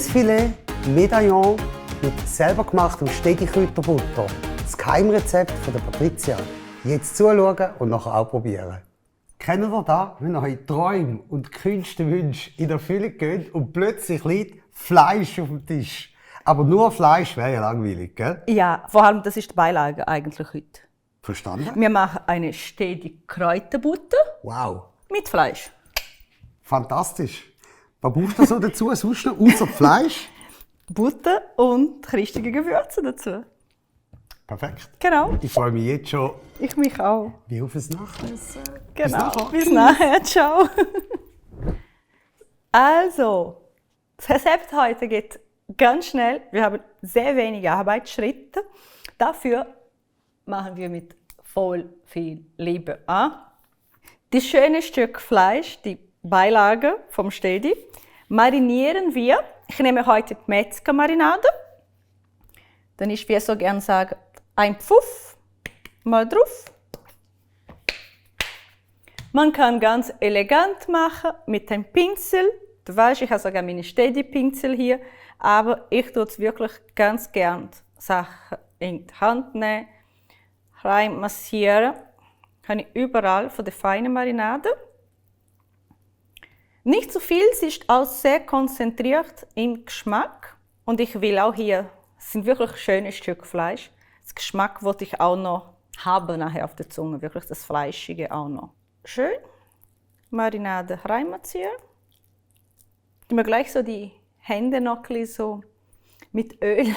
Rindsfilet Medaillon mit selber gemachtem Stedi-Kräuterbutter. Das Geheimrezept von der Patricia. Jetzt zuschauen und nachher auch probieren. Kennt ihr das, wenn eure Träume und kühnsten Wünsche in Erfüllung gehen und plötzlich liegt Fleisch auf dem Tisch? Aber nur Fleisch wäre ja langweilig, gell? Ja, vor allem das ist die Beilage eigentlich heute. Verstanden? Wir machen eine Stedi-Kräuterbutter Wow, mit Fleisch. fantastisch. Was braucht ihr so dazu, sonst noch, außer Fleisch? Butter und richtige Gewürze dazu. Perfekt. Genau. Ich freue mich jetzt schon Ich mich auch. wie auf ein Nachtessen. Genau. Bis nachher. Ciao. Also, das Rezept heute geht ganz schnell. Wir haben sehr wenige Arbeitsschritte. Dafür machen wir mit voll viel Liebe an. Das schöne Stück Fleisch, die Beilage vom Stedi, marinieren wir. Ich nehme heute die Metzgermarinade. Dann ist, wie ich so gerne sage, ein Pfuff mal drauf. Man kann ganz elegant machen mit einem Pinsel. Du weißt, ich habe sogar meine Stedi-Pinsel hier, aber ich tue es wirklich ganz gern Sachen in die Hand nehmen, rein massieren. Kann ich überall von der feinen Marinade. Nicht zu viel, sie ist auch sehr konzentriert im Geschmack. Und ich will auch hier, es sind wirklich schöne Stück Fleisch. Das Geschmack wollte ich auch noch haben nachher auf der Zunge, wirklich das Fleischige auch noch. Schön Marinade reinmassieren. Ich mir gleich so die Hände noch ein bisschen so mit Öl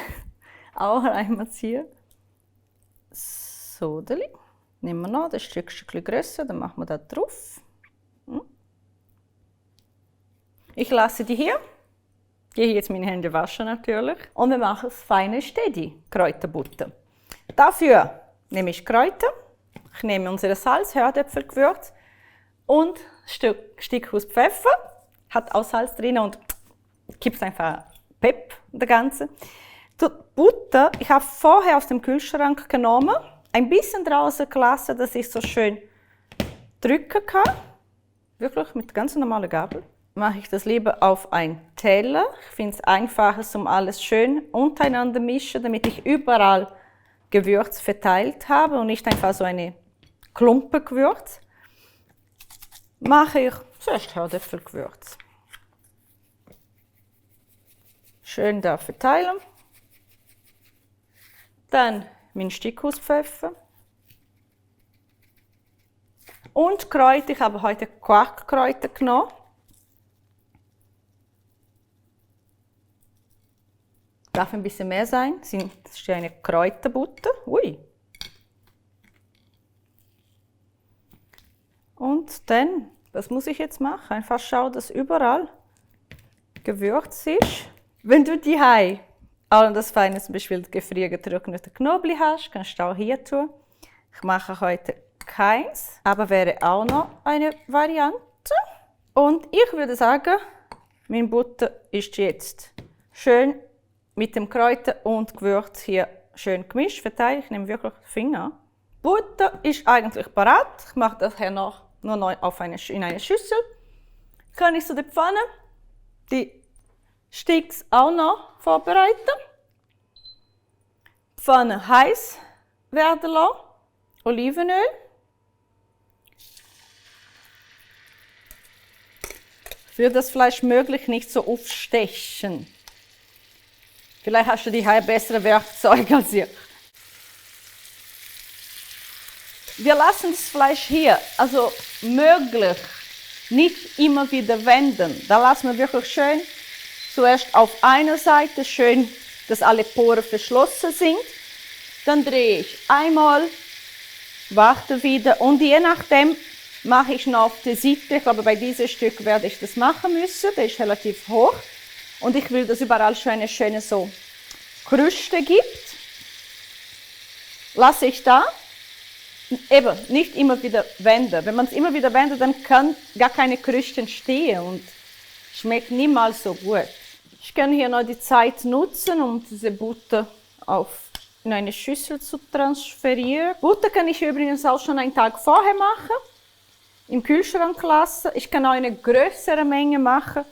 auch reinmassieren. So, nehmen wir noch das Stück ein bisschen grösser, dann machen wir das drauf. Ich lasse die hier. Gehe jetzt meine Hände waschen natürlich. Und wir machen das feine Stedi-Kräuterbutter. Dafür nehme ich Kräuter. Ich nehme unsere Salz, Hördöpfelgewürz und ein Stück aus Pfeffer. Hat auch Salz drin und gibt einfach Pep, das Ganze. Die Butter, ich habe vorher aus dem Kühlschrank genommen, ein bisschen draußen gelassen, dass ich so schön drücken kann. Wirklich mit ganz normaler Gabel. Mache ich das lieber auf einen Teller. Ich finde es einfacher, um alles schön untereinander mischen, damit ich überall Gewürz verteilt habe und nicht einfach so eine Klumpe Gewürz. Mache ich zuerst Hördöpfelgewürz. Schön da verteilen. Dann mein Stück aus Pfeffer. Und Kräuter, ich habe heute Quarkkräuter genommen. Darf ein bisschen mehr sein. Das ist eine Kräuterbutter. Ui. Und dann, was muss ich jetzt machen? Einfach schauen, dass überall Gewürz ist. Wenn du die auch das feine, zum Beispiel gefriergetrocknete Knoblauch hast, kannst du auch hier tun. Ich mache heute keins, aber wäre auch noch eine Variante. Und ich würde sagen, meine Butter ist jetzt schön mit dem Kräuter und Gewürz hier schön gemischt, verteilt. Ich nehme wirklich den Finger. Butter ist eigentlich parat. Ich mache das hier noch nur neu in eine Schüssel. Kann ich so die Pfanne, die Sticks auch noch vorbereiten. Pfanne heiß werden lassen. Olivenöl. Für das Fleisch möglich nicht so aufstechen. Vielleicht hast du die bessere Werkzeuge als ich. Wir lassen das Fleisch hier, also möglich, nicht immer wieder wenden. Da lassen wir wirklich schön zuerst auf einer Seite schön, dass alle Poren verschlossen sind. Dann drehe ich einmal, warte wieder und je nachdem mache ich noch auf der Seite. Ich glaube, bei diesem Stück werde ich das machen müssen. Der ist relativ hoch. Und ich will, dass überall schon eine schöne so Kruste gibt. Lasse ich da. Eben, nicht immer wieder wenden. Wenn man es immer wieder wendet, dann kann gar keine Kruste entstehen und schmeckt niemals so gut. Ich kann hier noch die Zeit nutzen, um diese Butter in eine Schüssel zu transferieren. Butter kann ich übrigens auch schon einen Tag vorher machen, im Kühlschrank lassen. Ich kann auch eine größere Menge machen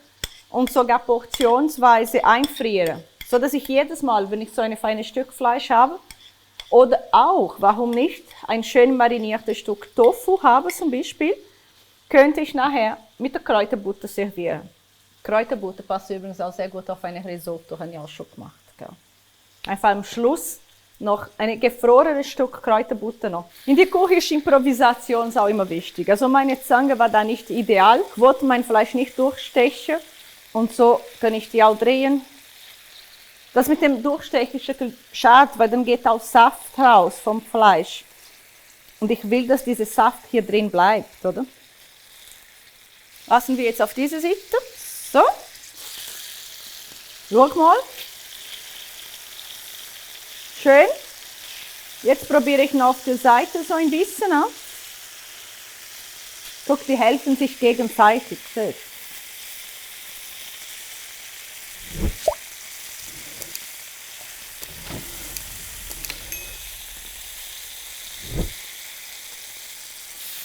und sogar portionsweise einfrieren, so dass ich jedes Mal, wenn ich so ein feines Stück Fleisch habe, oder auch, warum nicht, ein schön mariniertes Stück Tofu habe zum Beispiel, könnte ich nachher mit der Kräuterbutter servieren. Kräuterbutter passt übrigens auch sehr gut auf ein Risotto, habe ich auch schon gemacht. Gell? Einfach am Schluss noch ein gefrorenes Stück Kräuterbutter noch. In der Küche ist Improvisation auch immer wichtig. Also meine Zange war da nicht ideal, ich wollte mein Fleisch nicht durchstechen und so kann ich die auch drehen. Das mit dem Durchstechen ist schade, weil dann geht auch Saft raus vom Fleisch. Und ich will, dass dieser Saft hier drin bleibt, oder? Lassen wir jetzt auf diese Seite. So. Schau mal. Schön. Jetzt probiere ich noch auf der Seite so ein bisschen an. Guck, die helfen sich gegenseitig. Siehst?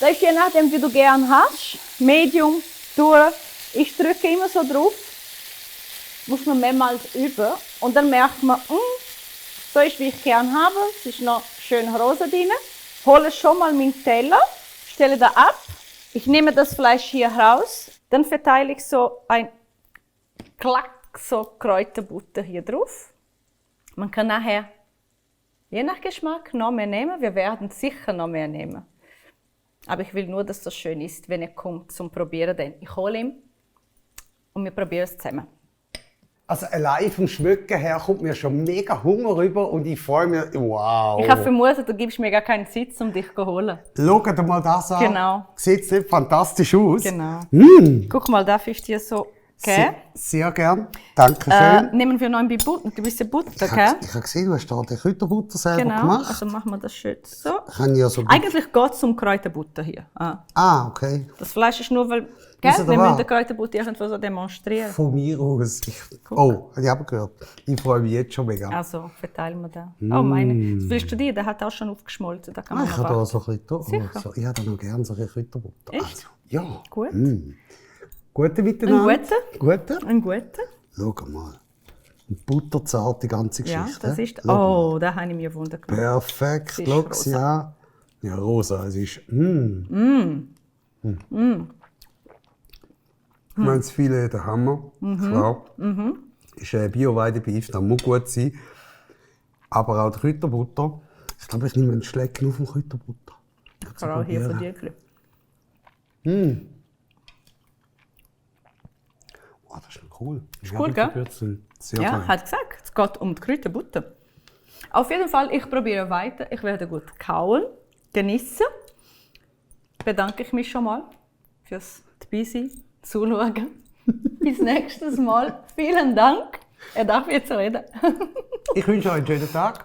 Das ist je nachdem, wie du gern hast. Medium, durch. Ich drücke immer so drauf. Muss man mehrmals üben. Und dann merkt man, so ist, wie ich gern habe. Es ist noch schön rosa drin. Hole schon mal meinen Teller, stelle da ab. Ich nehme das Fleisch hier raus. Dann verteile ich so ein Klack, so Kräuterbutter hier drauf. Man kann nachher, je nach Geschmack, noch mehr nehmen. Wir werden sicher noch mehr nehmen. Aber ich will nur, dass das schön ist, wenn er kommt zum Probieren. Denn ich hole ihn und wir probieren es zusammen. Also allein vom Schmecken her kommt mir schon mega Hunger rüber und ich freue mich, wow. Ich habe vermutet, du gibst mir gar keinen Sitz, um dich zu holen. Schau dir mal das an. Genau. Sieht es nicht fantastisch aus? Genau. Mm. Guck mal, darf ich dir so geben? Sehr gern. Dankeschön. Nehmen wir noch ein bisschen Butter, Ich gell? habe gesehen, du hast da die Kräuterbutter selber Genau, gemacht. also machen wir das schön so. Kann ja so Eigentlich geht es um Kräuterbutter hier. Okay. Das Fleisch ist nur, weil Ist gell, er wir da? müssen die Kräuterbutter irgendwo so demonstrieren. Von mir aus. Oh, habe ich aber gehört. Ich freue mich jetzt schon mega. Also, verteilen wir da. Oh, meine. Das willst du dir? Der hat auch schon aufgeschmolzen. Da kann man Ich noch habe da warten. so ein bisschen Sicher? so, ich habe da noch gerne so eine Kräuterbutter. Echt? Also, ja. Gut. Gute miteinander. Ein guter? Gute? Ein guter? Schau mal. Butterzart, die ganze Ja, Geschichte. das ist. Schau mal. Oh, da habe ich mir Wunder gemacht. Perfekt. Sie ist Schau rosa. sie an. Ja, rosa. Es ist. Ich meine, das Filet, der Hammer. Klar. Ist Bio-Weidebeef, das muss gut sein. Aber auch die Kräuterbutter. Ich glaube, ich nehme einen Schlecken auf dem Kräuterbutter. Ich kann auch hier von dir. Oh, das ist noch cool. Ist cool, gell? Sehr Ja, fein. hat gesagt, es geht um die Kräuterbutter. Auf jeden Fall, ich probiere weiter. Ich werde gut kauen, genießen. Bedanke ich mich schon mal fürs Dabeisein, Zuschauen. Bis nächstes Mal. Vielen Dank. Er darf jetzt reden. Ich wünsche euch einen schönen Tag.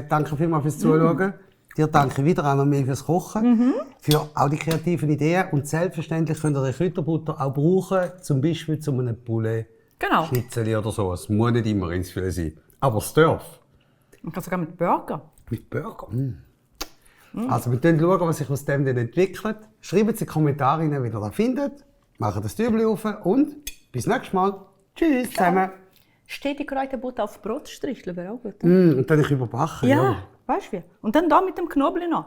Danke vielmals fürs Zuschauen. Dir danke wieder einmal mehr fürs Kochen, für auch die kreativen Ideen. Und selbstverständlich könnt ihr die Kräuterbutter auch brauchen, zum Beispiel zu einem Poulet, Genau. Schnitzel oder so. Es muss nicht immer ins Filet sein. Aber es darf. Man kann sogar mit Burger. Mit Burger. Also wir schauen, was sich aus dem dann entwickelt. Schreibt in die Kommentare rein, wie ihr das findet. Macht das Tübli auf und bis nächstes Mal. Tschüss zusammen. Steht die Kräuterbutter auf Brotstricheln, wäre auch gut. Und dann ich überbacken. Ja, weißt du wie? Und dann da mit dem Knoblauch noch.